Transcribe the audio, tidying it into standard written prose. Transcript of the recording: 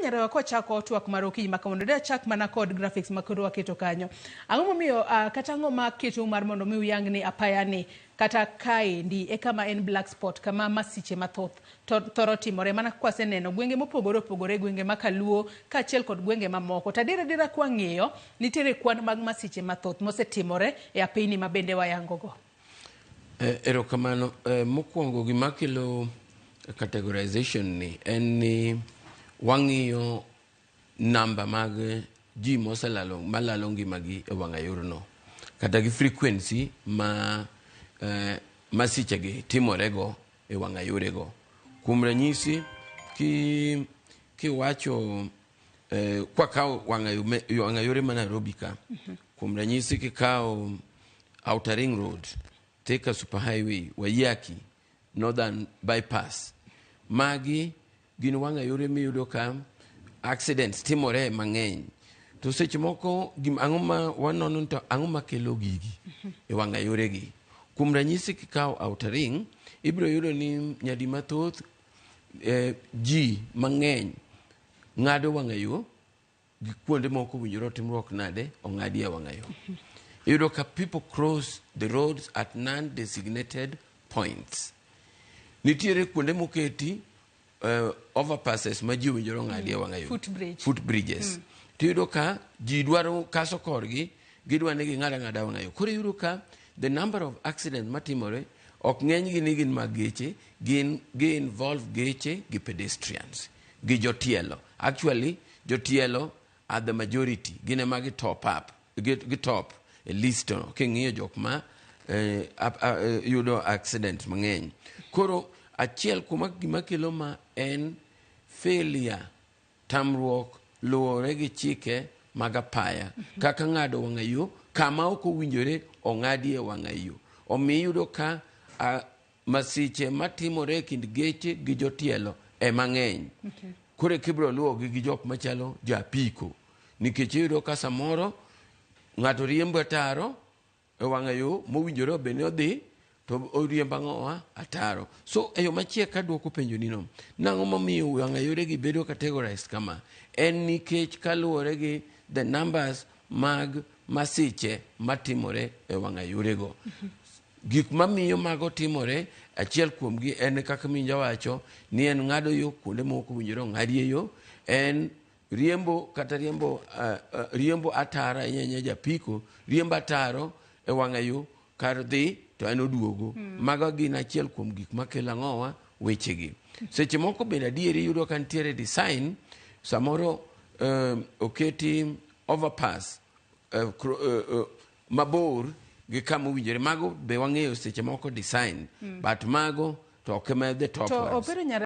Nyarewa, kwachako twak mar okinyi ma kawuono, de achak mana kod graphics ma koro waketo kanyo. Ang'o momiyo kata ang'o ma ketou mar mondo mi uyang ni apaya ni kata kaendi e kama en black spot, kama masiche mathoth to thoro timore mana kaka waseneno gwenge mopogore opogore, gwenge ma Kaluo kaachiel kod gwenge mamoko. To adier adiera kwang'iyo, nitiere kwan mag masiche mathoth mosetimore e apeyni ma bende wayango go. Erokamano. Mokwongo gima kelo categorization ni en ni wang'iyo namba mag ji moselalo malalo ngimagi e wang'a yorno kata gi frequency ma masichegi timorego e wang'a yorego. Kuom ranyisi, kiwacho kwakawo wang'a yore ma Nairobi ka, kuom ranyisi kikawo Outer Ring Road, Thika Super Highway, Waiyaki, Northern Bypass, magi gin wang'a yore miyudo ka accidents timore mang'eny. To seche moko ang'o ma wanono to ang'o makelo gigi e wang'a yoregi? Kuom ranyisi kikawo Outer Ring, ibiro yudo ni nyadi mathoth ji mang'eny ng'ado wang'a yo gi kuonde moko owinjore otimruok nade ong'adi e wang'a yo. Iyudo ka people cross the roads at non-designated points. Nitiere kuonde moketi overpasses ma ji owinjore ong'adi e wang'a yo. Footbridge. Footbridges. Tiyudo ka ji dwaro kaso korgi, gidwa ni ging'ad ang'ada wang'a yo. Koro iyudo ka the number of accidents matimore ok ng'enygi ni gin mag geche, gin gi involve geche gi pedestrians, gi jotielo. Actually, jotielo are the majority, gin ema gi top up, gi top e list no, king'iyo jok ma yudo accident mang'eny. Koro achiel kuom gima kelo ma en failure, tamruok luwore gi chike mag apaya kaka ng'ado wang'a yo kama ok owinjore ong'adie wang'a yo. Omiyo iyudo ka masiche matimore e kind geche gi jotielo ema ng'eny. Koro kibiro luwogi gi jok machalo jo apiko, nikech iyudo ka samoro ng'ato riembo ataro e wang'a yo mowinjore obed ni odhi to oriembo ang'owa ataro. So e yo machiek kaduoko penjo ni no, nang'o momiyo wang'a yoregi bedo categorized kama? En nikech kaluwore gi the numbers mag masiche matimore e wang'a yorego. Gik mamiyo mago timore, achiel kuomgi en kaka minja wacho ni en ng'ado yo kuonde mok owinjore ong'adie yo, en riembo kata riembo riembo ataro ahinya ahinya japiko riembo ataro e wang'a yo kar dhi to en oduogo. Mago gin achiel kuom gik makelo ang'owa wechegi. Seche moko bende adieri iyudo ka nitiere design samoro oketi overpass mabor gi kama owinjore. Mago be wang'eyo seche moko design, but mago to ok ema the top To ones. Opero Nyare